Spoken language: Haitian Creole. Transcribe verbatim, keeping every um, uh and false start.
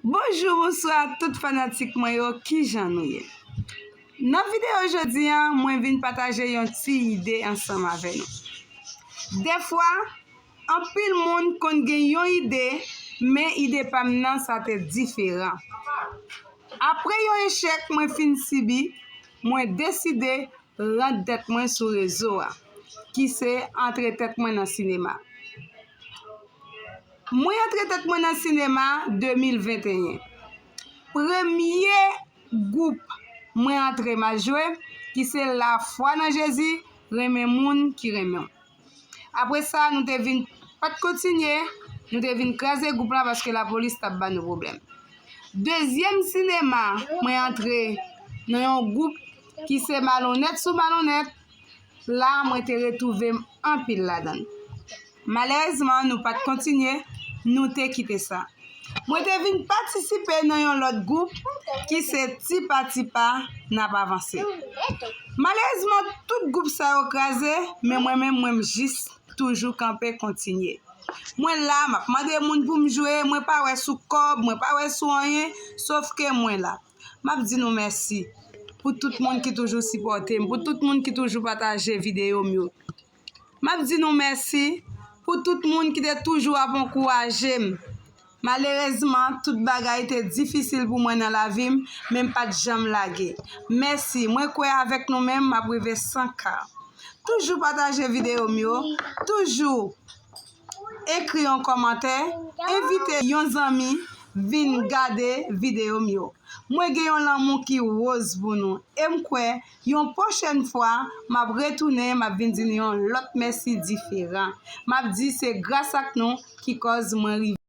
Bonjou, bonswa tout fanatik mwen yo, kijan nou ye? Nan videyo jodi a, mwen vin pataje yon ti ide ansanm avè nou. Dèfwa, anpil moun konn gen yon ide, men ide pa m nan sa te diferan. Apre yon echèk mwen fin sibi, mwen deside rann tèt mwen sou rezo a, ki se antre tèt mwen nan sinema. Mwen antre tèt mwen nan sinema de mil venteyen. Premye gwoup mwen antre m al jwe, ki se Lafwa nan Jezi, renmen moun ki renmen w. Apre sa, nou te vin pa t kontinye, nou te vin kraze gwoup la paske lapolis t ap ba nou pwoblèm. Dezyèm sinema mwen antre nan yon gwoup ki se Malonèt sou Malonèt, la mwen te retwouve m anpil ladan l. Malerezman, nou pa t kontinye, nou te kite sa. Mwen te vin patisipe nan yon lòt gwoup ki se Tipa Tipa n ap avanse. Malerezman, tout gwoup sa yo kraze, men mwen menm, mwen m jis toujou kanpe kontinye. Mwen la, m ap mande moun pou m jwe, mwen pa wè sou kòb, mwen pa wè sou anyen, sof ke mwen la. M ap di nou mèsi pou tout moun ki toujou sipòte m, pou tout moun ki toujou pataje videyo m yo. M ap di nou mèsi pou tout moun ki te toujou ap ankouraje m. Malerezman, tout bagay te difisil pou mwen nan lavi m, men m pa t janm lage. Mèsi, mwen kwè avèk nou menm, m ap rive san K. Toujou pataje videyo m yo, toujou ekri yon kòmantè, envite yon zanmi vin gade videyo m yo. Mwen gen yon lanmou ki woz pou nou, e m kwè yon pwochèn fwa, m ap retounen, m ap vin di nou yon lòt mèsi diferan. M ap di se gras ak nou ki kòz mwen rive.